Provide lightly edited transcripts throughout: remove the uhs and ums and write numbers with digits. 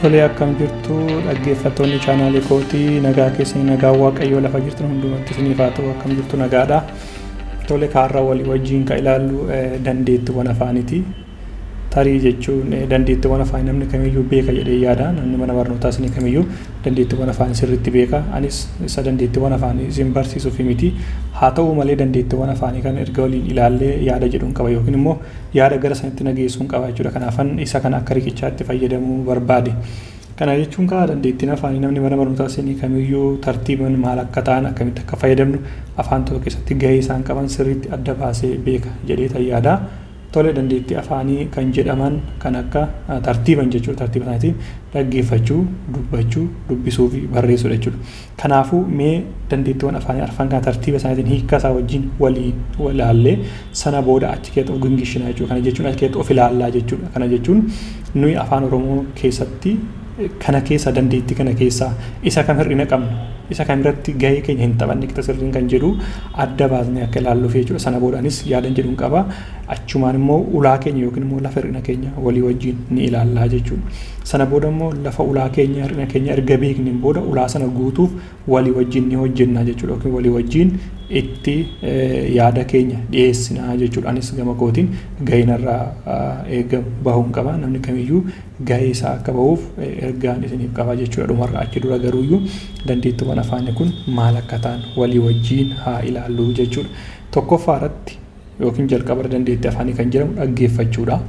Tolee, akkam jirtu dhaggeeffattoonni chaanaalii kootii? Nagaa keessanii? Nagaa Waaqayyoo lafa jirtan hundumatti isiniif haa ta'u. Akkam jirtu? Nagaadha. Tole, kaarraa walii wajjin kan ilaallu dandeettiiwwan afaaniiti. Tarii jechuun dandeettiiwwan afaanii namni kamiyyuu beeka jedhee yaada. Namni mana barnootaa isinii kamiyyuu dandeettiiwwan afaanii sirriitti beeka. Anis isa dandeettiiwwan afaanii isin barsiisuuf miti. Haa ta'u malee, dandeettiiwwan afaanii kana erga waliin ilaallee yaada jedhuun qaba yookiin immoo yaada gara sanitti nageessuun qaba jechuudha. Kanaafan isa kana akka riqichaatti fayyadamuu barbaade. Kana jechuun kaa dandeettiin afaanii namni mana barnootaa isinii kamiyyuu tartiiban maal akka ta'an, akkamitti akka fayyadamnu, afaan tokko keessatti gahee isaan qaban sirriitti adda baasee beeka jedhee yaada. Tole, dandeettii afaanii kan jedhaman kan akka tartiiban jechuudha. Tartiiba isaaniitiin dhaggeeffachuu, dubbachuu, dubbisuu fi barreessuudha jechuudha. Kanaafuu mee dandeettiiwwan afaanii arfan kana tartiiba isaaniitiin hiikkaa isaa wajjin waliin ilaallee, sana booda achi keessatti of gingishinaa jechuudha. Kana jechuun achi keessatti of ilaallaa jechuudha. Kana jechuun nuyi Afaan Oromoo keessatti kana keessa, dandeettii kana keessaa isa kam hir'ina qabna, isa kam irratti gahee keenya hin taphanne qixa sirriin kan jedhu adda baasnee akka ilaalluuf jechuudha. Sana boodaanis yaadan jedhuun qaba. Achumaan immoo ulaa keenya yookiin immoo lafa hir'ina keenya walii wajjin ni ilaallaa jechuudha. Sana booda immoo lafa ulaa keenya, hir'ina keenya erga beekneen booda, ulaa sana guutuuf walii wajjin ni hojjenna jechuudha yookiin walii wajjin itti yaada keenya dhiyeessinaa jechuudha. Anis gama kootiin gaheen irraa eegamu bahuun qaba. Namni kamiyyuu gahee isaa akka bahuuf ergaan isiniif qaba jechuudha dhumarraa. Achi dura garuuyyuu dandeettiiwwan afaanii kun maal akka ta'an walii wajjin haa ilaallu jechuudha. Tokkoffaa irratti yookiin jalqaba dandeettii afaanii kan jedhamu dhaggeeffachuudha.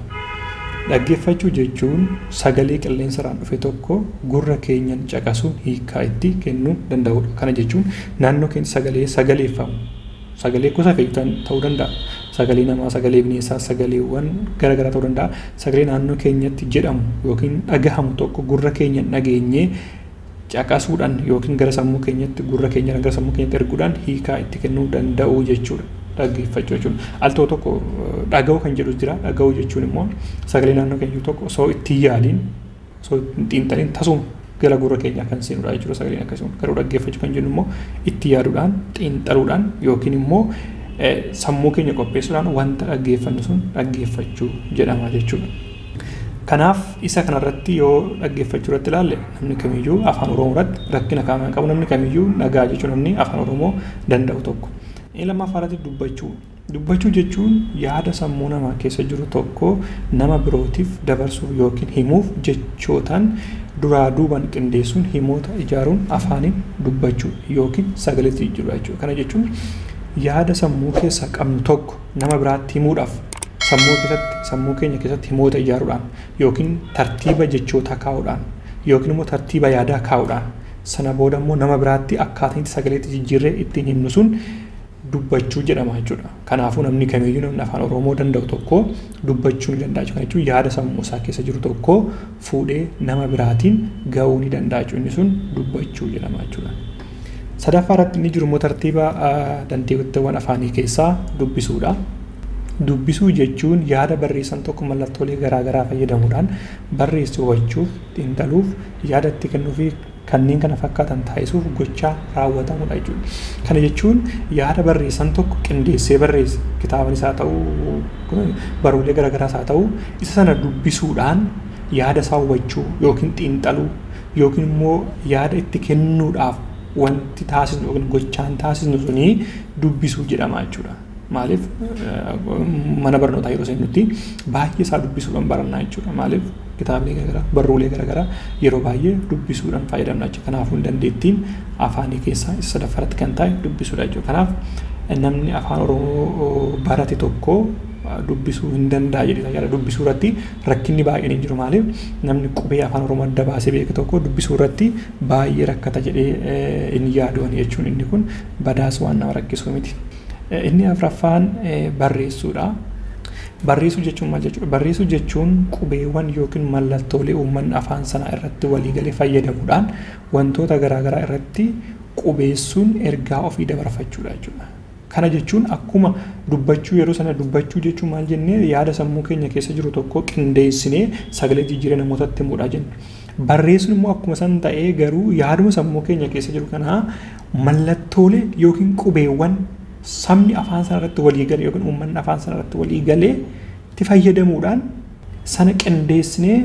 Dhaggeeffachuu jechuun sagalee qilleensarraan dhufe tokko gurra keenyan caqasuun hiikkaa itti kennuu danda'udha. Kana jechuun naannoo keenya sagalee sagaleeffamu, sagalee gosa fe'u ta'uu danda'a. Sagalee namaa, sagalee bineensaa, sagaleewwan garaagaraa ta'uu danda'a. Sagalee naannoo keenyatti jedhamu yookiin dhagahamu tokko gurra keenyan dhageenyee caqasuudhaan yookiin gara sammuu keenyatti, gurra keenyaan gara sammuu keenyatti erguudhaan hiikaa itti kennuu danda'uu jechuudha. Dhaggeeffachuu jechuun al tokko tokko dhaga'uu kan jedhus jira. Dhaga'uu jechuun immoo sagalee naannoo keenya jiru tokko osoo itti yaaliin, osoo hin xiinxaliin tasuma gara gurra keenyaa kan seenudha jechuudha sagaleen akkasuma. Garuu dhaggeeffachuu kan jennu immoo itti yaaduudhaan, xiinxaluudhaan yookiin immoo sammuu keenya qopheessuudhaan wanta dhaggeeffannu sun dhaggeeffachuu jedhama jechuudha. Kanaaf isa kanarratti yoo dhaggeeffachuu irratti ilaalle, namni kamiyyuu Afaan Oromoo irratti rakkina qaamaan qabu, namni kamiyyuu dhagaa jechuun namni Afaan Oromoo danda'u tokko. Inni lammaffaa irratti dubbachuu. Dubbachuu jechuun yaada sammuu namaa keessa jiru tokko nama birootiif dabarsuuf yookiin himuuf jechootaan duraa duubaan qindeessuun himoota ijaaruun afaaniin dubbachuu yookiin sagaleetti jijjiiruu jechuudha. Kana jechuun yaada sammuu keessa qabnu tokko nama biraatti himuudhaaf sammuu keessatti, sammuu keenya keessatti himoota ijaaruudhaan yookiin tartiiba jechootaa kaa'uudhaan yookiin immoo tartiiba yaadaa kaa'uudhaan, sana booda immoo nama biraatti akkaataa itti sagaleetti jijjiirree ittiin himnu sun dubbachuu jedhama jechuudha. Kanaafuu namni kamiyyuu, namni Afaan Oromoo danda'u tokko dubbachuu ni danda'a jechuudha. Kana jechuun yaada sammuu isaa keessa jiru tokko fuudhee nama biraatiin gahuu ni danda'a jechuudha. Inni sun dubbachuu jedhama jechuudha. Sadaffaa irratti inni jiru immoo tartiiba dandeettiiwwan afaanii keessaa dubbisuudha. Dubbisuu jechuun yaada barreessan tokko mallattoolee garaagaraa fayyadamuudhaan barreessu hubachuuf, xiinxaluuf, yaada itti kennuu fi kanneen kana fakkaatan taasisuuf gochaa raawwatamudha jechuudha. Kana jechuun yaada barreessan tokko qindeessee barreesse, kitaabanis haa ta'u, barruulee garaagaraas haa ta'u, isa sana dubbisuudhaan yaada isaa hubachuu yookiin xiinxaluu yookiin immoo yaada itti kennuudhaaf wanti taasisnu yookiin gochaan taasisnu suni dubbisuu jedhama jechuudha. Maaliif, mana barnootaa yeroo seennutti baay'ee isaa dubbisuudhaan barannaa jechuudha. Maaliif, kitaabilee garaagaraa, barruulee garaagaraa yeroo baay'ee dubbisuudhaan fayyadamna jechuudha. Kanaafuu dandeettiin afaanii keessaa isa sadaffaratti kan ta'e dubbisuudha jechuudha. Kanaaf namni Afaan Oromoo barate tokko dubbisuu hin danda'a jedhee yaada. Dubbisuu irratti rakkinni baay'een hin jiru. Maaliif, namni qubee Afaan Oromoo adda baasee beeku tokko dubbisuu irratti baay'ee rakkata jedhee hin yaadu jechuun inni kun badaas waan nama rakkisuu miti. Inni afuraffaan barreessuudha. Barreessuu jechuun maal jechuudha? Barreessuu jechuun qubeewwan yookiin mallattoolee uummanni afaan sanaa irratti waliigalee fayyadamuudhaan wantoota garaagaraa irratti qubeessuun ergaa ofii dabarfachuudha jechuudha. Kana jechuun akkuma dubbachuu, yeroo sana dubbachuu jechuun maal jennee, yaada sammuu keenya keessa jiru tokko qindeessinee sagalee jijjiiree namootatti himuudha jenna. Barreessuun immoo akkuma san ta'ee, garuu yaaduma sammuu keenya keessa jiru kanaa mallattoolee yookiin qubeewwan sabni afaan sana irratti walii gale yookiin uummanni afaan sana irratti walii galee itti fayyadamuudhaan sana qindeessinee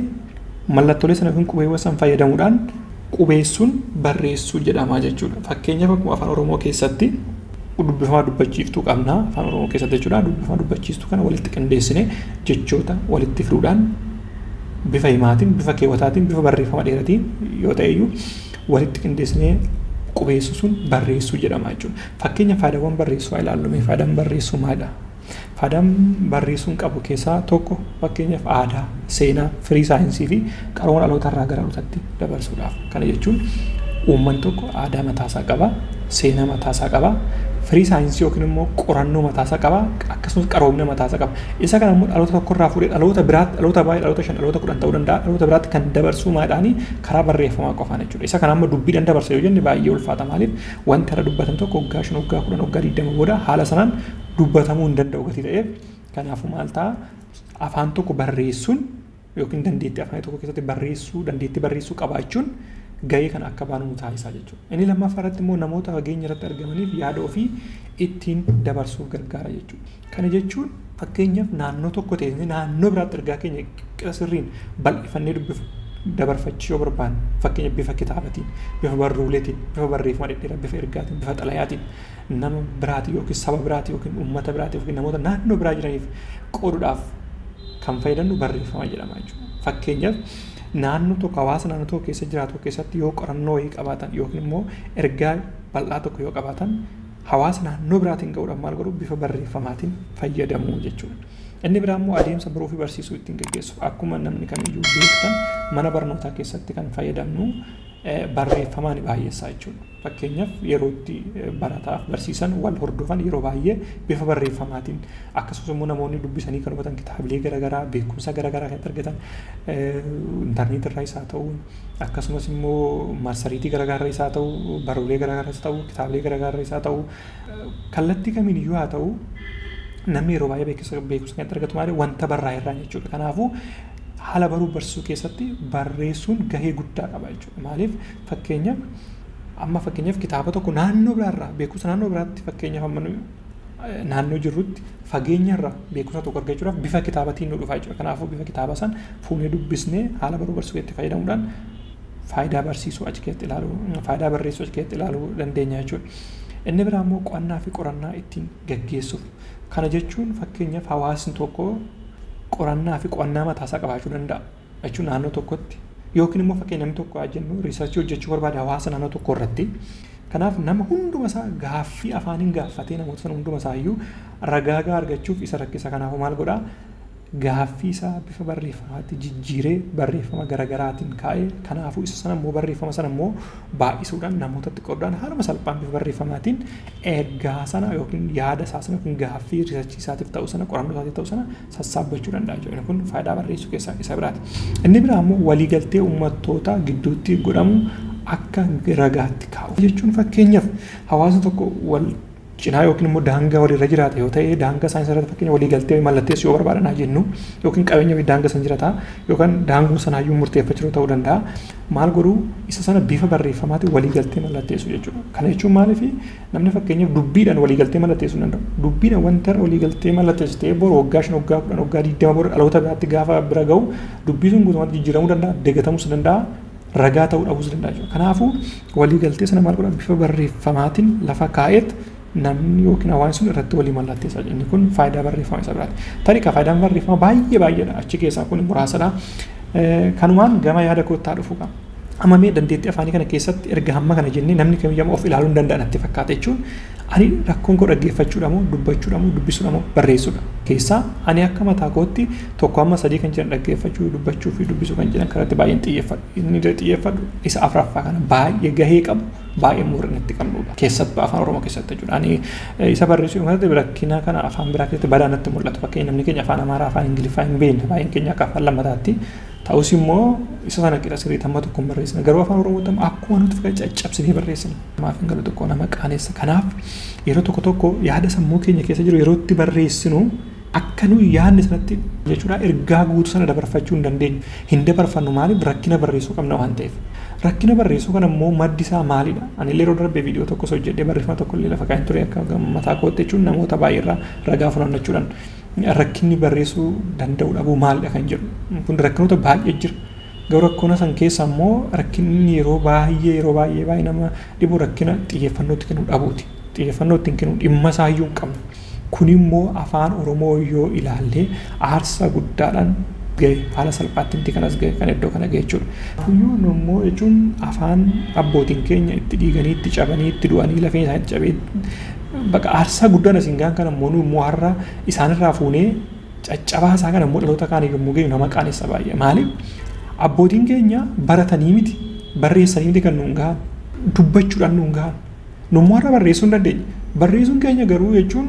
Mallattoolee sana yookiin qubeewwan sana fayyadamuudhaan qubeessuun barreessuu jedhama jechuudha. Fakkeenyaaf akkuma afaan Oromoo keessatti dubbifamaa dubbachiiftuu qabna afaan Oromoo keessatti jechuudha. Dubbifamaa dubbachiistuu kana walitti qindeessinee jechoota walitti fiduudhaan bifa himaatiin, bifa keewwataatiin, bifa barreeffama dheeratiin yoo ta'e iyyuu walitti qindeessinee qubeessuu sun barreessuu jedhama jechuudha. Fakkeenya faayidaawwan barreessuu haa ilaallu. Mee faayidaan barreessuu maalidha? Faayidaan barreessuun qabu keessaa tokko fakkeenyaaf aadaa, seenaa, firii saayinsii fi qarooma dhaloota irraa gara dhalootatti dabarsuudhaaf. Kana jechuun uummanni tokko aadaa mataasaa qaba, seenaa mataasaa qaba, firii saayinsii yookiin immoo qorannoo mataasaa qaba, akkasumas qaroomina mataasaa qaba. Isa kana immoo dhaloota tokkorraa fuudhee dhaloota biraatti, dhaloota baay'ee, dhaloota 5, dhaloota 10 ta'uu danda'a, dhaloota biraatti kan dabarsuu maadhaanii karaa barreeffamaa qofaan jechuudha. Isa kana amma dubbiidhaan dabarsa yoo jenne baay'ee ulfaata. Maaliif wanti irra dubbatan tokko waggaa 5, waggaa 10, waggaa 20 booda haala sanaan dubbatamuu hin danda'u gatii ta'eef. Kanaafuu maal ta'a, afaan tokko barreessuun yookiin dandeettii afaan tokko keessatti barreessuu, dandeettii barreessuu qabaachuun gahee kana akka baanu nu taasisaa jechuudha. Inni lammaffaa irratti immoo namoota fageenya irratti argamaniif yaada ofii ittiin dabarsuuf gargaara jechuudha. Kana jechuun fakkeenyaaf naannoo tokko teessee naannoo biraatti ergaa keenya qixa sirriin bal'ifannee dabarfachuu yoo barbaanne, fakkeenya bifa kitaabatiin, bifa barruuleetiin, bifa barreeffama dhedheeraa, bifa ergaatiin, bifa xalayaatiin nama biraatiin yookiin saba biraatiin yookiin uummata biraatiin yookiin namoota naannoo biraa jiraniif qooduudhaaf kan fayyadamnu barreeffama jedhama jechuudha. Fakkeenyaaf naannoo tokko, hawaasa naannoo tokko keessa jiraatu keessatti yoo qorannoo wayii qabaatan yookiin immoo ergaa bal'aa tokko yoo qabaatan hawaasa naannoo biraatiin ga'uudhaaf maal godhu, bifa barreeffamaatiin fayyadamu jechuudha. Inni biraa immoo adeemsa baruu fi barsiisuu ittiin geggeessu. Akkuma namni kamiyyuu beektan mana barnootaa keessatti kan fayyadamnu barreeffamaan baay'eessaa jechuudha. Fakkeenyaaf yeroo itti barataaf barsiisan wal hordofan yeroo baay'ee bifa barreeffamaatiin, akkasumas immoo namoonni dubbisanii kan hubatan kitaabilee garaagaraa, beekumsa garaagaraa kan argatan intarneetii irraa isaa ta'u, akkasumas immoo marsariitii garaagaraa isaa ta'u, barruulee garaagaraa isaa ta'u, kitaabilee garaagaraa isaa ta'u, kallattii kamiin iyyuu haa ta'u, namni yeroo baay'ee beekumsa kan argatu maali, wanta barraa'e irraa jechuudha. Kanaafuu haala baruu barsiisuu keessatti barreessuun gahee guddaa qaba jechuudha. Maaliif fakkeenyaaf amma fakkeenyaaf kitaaba tokko naannoo biraarraa beekumsa naannoo biraatti, fakkeenyaaf amma naannoo jirrutti fageenyarraa beekumsa tokko argachuudhaaf bifa kitaabatiin nu dhufa jechuudha. Kanaafuu bifa kitaaba san fuunee dubbisnee haala baruu barsiisuu itti fayyadamuudhaan faayidaa barsiisuu achi keessatti ilaaluu, faayidaa barreessuu achi keessatti ilaaluu dandeenya jechuudha. Inni biraa immoo qo'annaa fi qorannaa ittiin gaggeessuuf. Kana jechuun fakkeenyaaf hawaasni tokko qorannaa fi qo'annaa mataasaa qabaachuu danda'a jechuun naannoo tokkotti, yookiin immoo fakkeenya namni tokko haa jennu riisarchii hojjechuu barbaade hawaasa naannoo tokko irratti. Kanaaf nama hunduma isaa gaaffii afaaniin gaaffatee namoota sana hunduma isaa iyyuu ragaa gahaa argachuuf isa rakkisa. Kanaafuu maal godhaa, gaaffii isaa bifa barreeffamaatti jijjiiree barreeffama garaagaraatiin kaa'ee, kanaafuu isa sana immoo barreeffama sana immoo baay'isuudhaan namootatti qooduudhaan haaluma salphaan bifa barreeffamaatiin ergaa sana yookiin yaada isaa sana yookiin gaaffii riisarchii isaatiif ta'u sana, qorannoo isaatiif ta'u sana sassaabbachuu danda'a jechuudha. Inni kun faayidaa barreessuu keessaa isa biraati. Inni biraa immoo waliigaltee uummattoota gidduutti godhamu akka ragaatti kaa'u. Jechuun fakkeenyaaf hawaasni tokko wal cinaa yookiin immoo daangaa walirra jiraata yoo ta'e, daangaa isaan irratti fakkeenya waliigaltee mallatteessuu yoo barbaadan haa jennu, yookiin qabeenya daangaa san jiraata yookaan daanguu sanaayyuu murteeffachuu ta'uu danda'a. Maal godhuu, isa sana bifa barreeffamaatiin waliigaltee mallatteessuu jechuudha. Kana jechuun maaliif namni fakkeenyaaf dubbiidhaan waliigaltee mallatteessuu hin danda'u. Dubbiidhaan wanta irra waliigaltee mallatteessitee boru waggaa 5, waggaa 10, waggaa 20 booda dhaloota biraatti gaafa bira ga'u dubbii sun guutummaatti jijjiiramuu danda'a, dagatamuus danda'a, ragaa ta'uu dhabuus danda'a jechuudha. Kanaafuu waliigaltee sana maal godhaa, bifa barreeffamaatiin lafa kaa'eet namni yookiin hawaasni sun irratti walii mallatteessaa jira. Inni kun faayidaa barreeffama isa biraati. Tarii faayidaan barreeffama baay'ee baay'eedha. Achi keessaa kun muraasadha. Kanumaan gama yaada koottaa dhufu qaba. Amma mee dandeettii afaanii kana keessatti erga hamma kana jennee namni kamiyyuu of ilaaluu hin danda'a natti fakkaata jechuun, ani rakkoon koo dhaggeeffachuudha moo, dubbachuudha moo, dubbisuudha moo, barreessuudha. Keessaa ani akka mataa kootti 1 hamma 3 kan jiran dhaggeeffachuu, dubbachuu fi dubbisuu kan jiran kanatti baay'een xiyyeeffadhu. Inni xiyyeeffadhu isa afuraffaa kana baay'ee gahee qabu, baay'ee murni itti qabnudha. Keessattuu afaan Oromoo keessatti jechuudha. Ani isa barreessuu kanatti rakkina kana afaan biraa keessatti badaa natti mul'atu. Fakkeenya namni keenya afaan Amaaraa, afaan Ingiliffaa hin beekne, baay'een keenya akka afaan lammataatti. Ta'us immoo isa sana qixa sirrii hamma tokkoon barreessina. Garuu afaan Oromootti akkuma nuti fakkaatu caccabsinee barreessina. Maaf hin galu, tokko nama qaanessa. Kanaaf yeroo tokko tokko yaada sammuu keenya keessa jiru yeroo itti barreessinu akka nuyi yaadne sanatti jechuudha ergaa guutuu sana dabarfachuu hin dandeenyu. Hin dabarfannu, maaliif, rakkina barreessuu qabna waan ta'eef. Rakkina barreessuu kana immoo maddi isaa maalidha? Ani illee yeroo darbe viidiyoo tokko hojjedhee barreeffama tokko illee lafa kaa'een ture akka mataa kootti jechuun namoota baay'eerraa ragaa funaannachuudhaan rakkinni barreessuu danda'u dhabuu maalidha kan jedhu. Kun rakkinoota baay'ee jira. Garuu rakkoo san keessa immoo rakkinni yeroo baay'ee nama dhibu rakkina xiyyeeffannootti kennuu dhabuuti. Xiyyeeffannoo ittiin kennuu dhimma isaayyuu hin qabnu. Kun immoo afaan Oromoo yoo ilaalle aarsaa guddaadhaan gahe haala salphaatti miti kanas gahe kan iddoo kana gahe jechuudha. Kuyyuu immoo jechuun afaan abbootiin keenya itti dhiiganii itti cabanii itti du'anii lafeen isaanii itti cabee bakka aarsaa guddaan asiin gahan kana immoo nu har'a isaanirraa fuunee caccabaa isaa kana immoo dhaloota kaanii yommuu geenyu nama qaanessa baay'ee. Maaliif abbootiin keenya baratanii miti barreessanii miti kan nuun gahan dubbachuudhaan nuun gahan nu immoo har'a barreessuu hin dandeenye. Barreessuun keenya garuu jechuun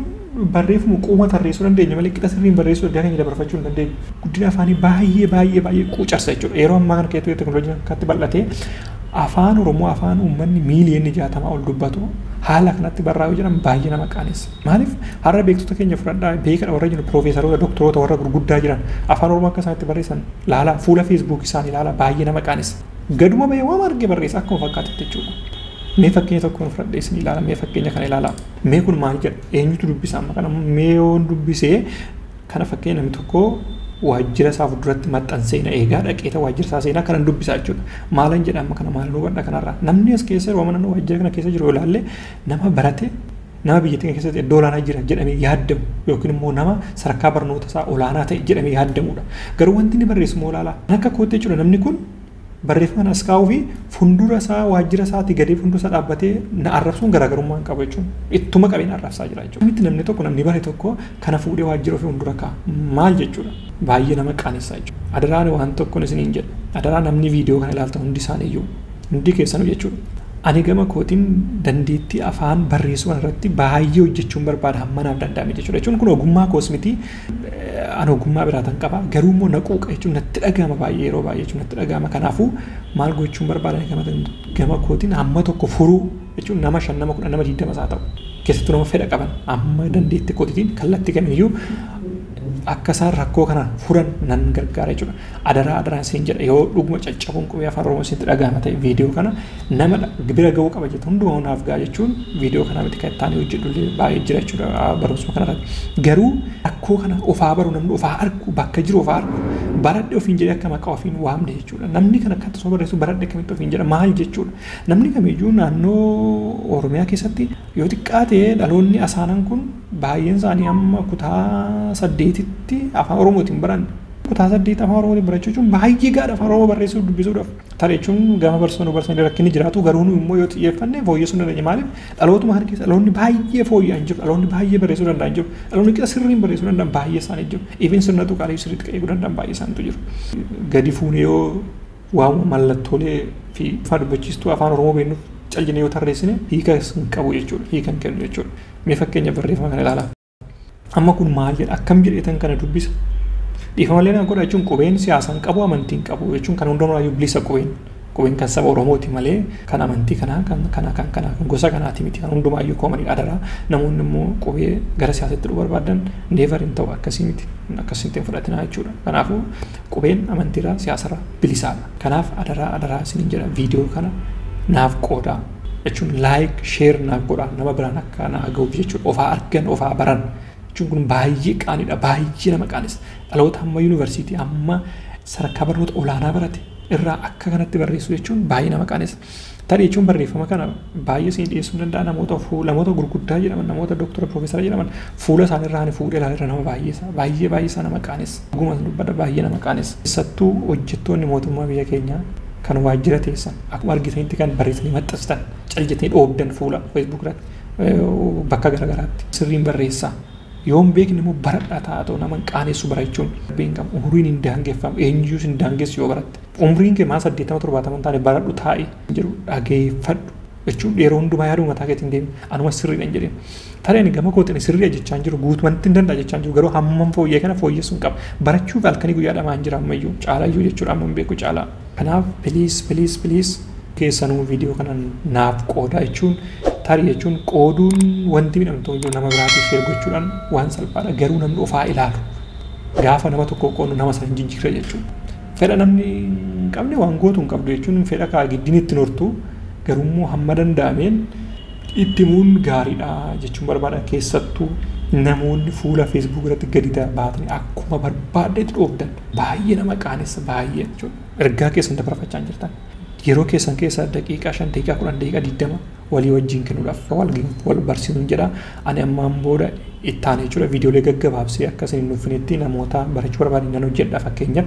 barreeffama quuma tarreessuu dandeenya malee qixa sirriin barreessuu ergaa keenya dabarfachuu hin dandeenyu. Guddina afaanii baay'ee baay'ee baay'ee quucarsa jechuudha. Yeroo ammaa kana keessatti teekinooloojiin akkatti bal'atee afaan Oromoo afaan uummanni miiliyoonni 60 ol dubbatu haala kanatti barraa'uu jedhan baay'ee nama qaanessa. Maaliif har'a beektota keenya fudhadhaa beekadha warra jiran piroofeesaroota doktoroota warra gurguddaa jiran afaan Oromoo akka isaanitti barreessan laalaa fuula feesbuuk isaanii ilaalaa baay'ee nama qaanessa. Gaduma bahee waan arge barreessa akkuma fakkaatutti jechuudha. Mee fakkeenya tokkoon fudhadhee isin ilaala mee fakkeenya kana ilaala. Mee kun maal jedha eenyutu dubbisa amma kana mee yoon dubbisee kana fakkeenya namni tokko waajjira isaa fuulduratti maxxansee na eegaa dhaqeeta waajjira isaa seenaa kanan dubbisaa jechuudha. Maalan jedha amma kana maalan hubadha kanarraa. Namni as keessa jiru amma waajjira kana keessa jiru ilaalle nama barate nama biyya keenya keessatti iddoo olaanaa jira jedhamee yaadamu yookiin immoo nama sadarkaa barnoota isaa olaanaa ta'e jedhamee yaadamudha. Garuu wanti inni barreessu moo ilaalaa? Akka kootti jechuudha namni kun barreeffama as kaa'uu fi fuuldura isaa waajjira isaatii gadee fuuldura isaa dhaabbatee na arrabsuun garaagarummaa hin qabu jechuudha. Ittuma qabee na arrabsaa jira jechuudha. Miti namni tokko namni bare tokko kana fuudhee waajjira ofii fuuldura kaa'a. Maal jechuudha? Baay'ee nama qaanessa jechuudha. Adaraan waan tokkoon isiniin jedha. Adaraa namni viidiyoo kana ilaaltan hundi isaaniiyyuu hundi keessanuu jechuudha. Ani gama kootiin dandeettii afaan barreessuu irratti baay'ee hojjechuun barbaada hamma naaf danda'ame jechuudha. Jechuun kun ogummaa koos miti ani ogummaa biraatan qaba. Garuu immoo na quuqa jechuun natti dhagahama baay'ee yeroo baay'ee jechuun natti dhagahama. Kanaafuu maal gochuun barbaada gama kootiin hamma tokko furuu jechuun nama 5 nama 10 nama 20 isaa ta'u keessattuu nama fedha qaban amma dandeettii kootiitiin kallattii kamiyyuu akka isaan rakkoo kana furan nan gargaara jechuudha. Adaraa adaraan isin jedha yoo dhuguma caccabuun qubee afaan Oromoo isinitti dhagahama ta'e viidiyoo kana nama bira ga'uu qaba jettu hundumaa naaf ga'a jechuun viidiyoo kana miti kan itti hojjedhullee baay'ee jira jechuudha barumsuma kanarratti. Garuu rakkoo kana ofaa baru namni ofaa argu bakka jiru ofaa argu baradhe ofiin jedhee akka maqaa ofiin waamne jechuudha. Namni kana akka tasuma barreessu baradhe akkamitti ofiin jedha maal jechuudha. Namni kamiyyuu naannoo Oromiyaa keessatti yoo xiqqaate dhaloonni asaanan kun baay'een isaanii amma kutaa 8tti afaan Oromootiin baran. Kutaa 8 afaan Oromootiin barachuu jechuun baay'ee gaadha afaan Oromoo barreessuuf dubbisuudhaaf. Tarii jechuun gama barsiisonni barsiisanii rakkinni jiraatu garuu nu immoo yoo xiyyeeffanne fooyyessuu dandeenya. Maaliif dhalootuma kana keessa dhaloonni baay'ee fooyya'an jiru dhaloonni baay'ee barreessuu danda'an jiru dhaloonni qixa sirriin barreessuu danda'an baay'ee isaanii jiru. Even sirna tuqaalee sirriitti eeguu danda'an baay'ee isaaniitu jiru. Gadi fuunee yoo waamuma mallattoolee fi afaan dubbachiistuu afaan Oromoo beeknuuf caljinee yoo tarreessine hiika hin qabu jechuudha hiika hin kennu jechuudha. Mee fakkeenya barreeffama kana ilaalaa. Amma kun maal jedha akkam jedheetan kana dubbisa. Dhiifama illee naa godha jechuun qubeen siyaasa hin qabu amantii hin qabu jechuun kan hundumaa bilisa qubeen. Qubeen kan saba Oromooti malee kan amantii kanaa kan kana kan kana kan gosa kanaati miti kan hundumaayyuu koomanii adaraa namoonni immoo qubee gara siyaasaatti dhufuu barbaadan never hin ta'u akkasii miti akkasitti hin fudhatinaa jechuudha. Kanaafuu qubeen amantiirraa siyaasarraa bilisaadha. Kanaaf adaraa adaraa isiniin jedha viidiyoo kana naaf qoodaa jechuun like share naaf godhaa nama biraan akka naa ga'uuf jechuudha. Ofaa argan ofaa baran jechuun kun baay'ee qaaniidha baay'ee nama qaanessa. Dhaloota hamma yuunivarsiitii hamma sadarkaa barnoota olaanaa barate irraa akka kanatti barreessu jechuun baay'ee nama qaanessa. Tarii jechuun barreeffama kana baay'ee isin dhiyeessuu danda'a namoota namoota gurguddaa jedhaman namoota doktora piroofeesara jedhaman fuula isaanii irraa ani fuudhee ilaalee nama baay'ee isaa baay'ee baay'ee isaa nama qaanessa. Dhuguma dubbadha baay'ee nama qaanessa. Keessattuu hojjettoonni mootummaa biyya keenyaa kan waajjira teessan akkuma argitanitti kan barreessanii maxxansitan caljetanii dhoobdan fuula feesbuuk irratti bakka garaagaraatti sirriin barreessaa. Yoon beekne immoo baradhaa ta'a ta'u nama qaanessu barachuun beekamu umriin hin daangeffamu eenyuus hin daangessu yoo baratte umriin kee maal 80 70 taane baradhu taa'i jedhu dhageeffadhu jechuun yeroo hundumaa yaaduu mataa keetiin deemi anuma sirriidha hin jedhin. Tarii ani gama kootiin sirriidha jechaa hin jiru guutumatti hin danda'a jechaa hin jiru garuu hammam fooyyee kana fooyyessuu hin qaba barachuuf halkanii guyyaa dhamaa hin jira ammayyuu caalayyuu jechuudha amma hin beeku caalaa. Kanaaf please please please keessanuu viidiyoo kana naaf qoodaa jechuun tarii jechuun qooduun wanti midhamtu jiru nama biraatiif share gochuudhaan waan salphaadha garuu namni ofaa ilaalu gaafa nama tokko qoodnu nama sana hin jijjiirre jechuudha. Fedha namni hin qabne waan gootu hin qabdu jechuun fedha kaa giddiin ittiin hortu garuu immoo hamma danda'ameen Itti himuun gaariidha jechuun barbaada. Keessattuu namoonni fuula Facebook irratti gadi baatanii akkuma barbaaddetti dhoofdan baay'ee nama qaanessa, baay'ee jechuudha. Ergaa keessan dabarfachaa hin jirtan. Yeroo keessan keessaa daqiiqaa 5, daqiiqaa 10, daqiiqaa 20 walii wajjin kennuudhaaf wal barsiisuun jedha. Ani ammaan booda itti aanee jechuudha viidiyoolee gaggabaabsee akka isin hin dhufnetti namoota barachuu barbaadan nan hojjedha. Fakkeenyaaf,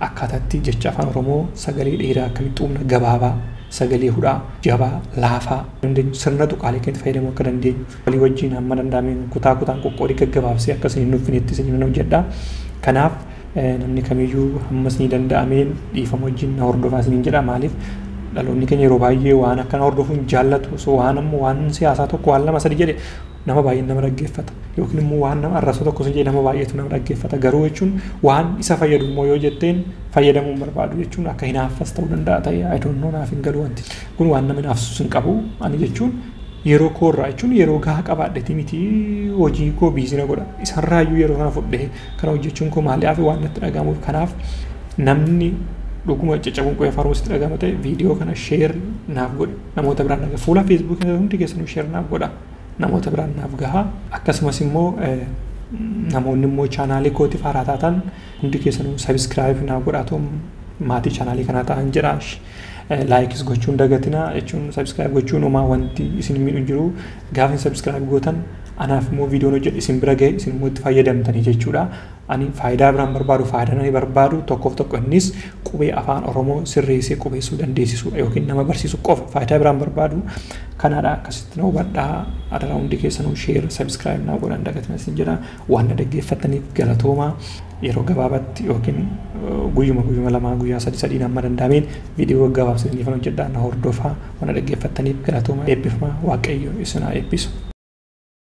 akkaataatti jecha Afaan Oromoo sagalee dheeraa akkamitti uumna, gabaabaa, sagalee hudhaa, jabaa, laafaa dandeenyu, sirna tuqaalee keenyatti fayyadamuu akka dandeenyu walii wajjin hamma danda'ameen kutaa kutaan qoqqoodii gaggabaabsee akka isin hin dhufnetti isin nan hojjedha. Kanaaf namni kamiyyuu hamma isinii danda'ameen dhiifama wajjin na hordofaa isiniin jedha. Maaliif, dhaloonni keenya yeroo baay'ee waan akkana hordofuun jaallatu. So waan ammoo waan siyaasaa tokko waan lama sadi jedhe nama baay'een nama dhaggeeffata, yookiin immoo waan nama arrasoo tokko sin jedhe nama baay'eetu nama dhaggeeffata. Garuu jechuun waan isa fayyadu immoo yoo jetteen fayyadamuu hin barbaadu jechuun akka hinaaffas ta'uu danda'a ta'e, I don't know, naaf hin galu. Wanti kun waan nama hinaafsisu hin qabu. Ani jechuun yeroo koorraa jechuun yeroo gahaa qabaadheeti miti, hojii koo busy na godha. Isarraayyuu yeroo kana fudhee kana hojjechuun koo maaliif waan natti dhagahamuuf. Kanaaf namni dhuguma caccabuun qubee Afaan Oromootti dhagahama ta'e viidiyoo kana share naaf godhi, namoota biraan naaf, fuula Feesbuukii hundi keessanuu share naaf godha, namoota biraan naaf gaha. Akkasumas immoo namoonni immoo chaanaalii kootiif haaraa taatan hundi keessanuu subscribe naaf godhaatu maatii chaanaalii kanaa ta'an jedha. Like is gochuun dagatina jechuun subscribe gochuun homaa wanti isin miidhu hin jiru. Gaafa subscribe gootan anaaf immoo viidiyoon hojjedhe isin bira gahe, isin immoo itti fayyadamtanii jechuudha. Ani faayidaa biraan barbaadu, faayidaan ani barbaadu tokkoof tokko, innis qubee Afaan Oromoo sirreessee qubeessuu dandeessisuudha yookiin nama barsiisu qofa, faayidaa biraan barbaadu kanaadha. Akkasitti na hubadhaa adaraa. Hundi keessanuu share, subscribe naa godhan dagatina isin jedha. Waan na dhaggeeffattaniif galatoomaa. Yeroo gabaabatti yookiin guyyuma guyyuma 2, guyyaa sadi sadiin amma danda'ameen viidiyoo gaggabaabsanii hojjedhaa, na hordofaa. Waan na dhaggeeffattaniif galatoomaa, eebbifamaa, Waaqayyo isin haa eebbisu.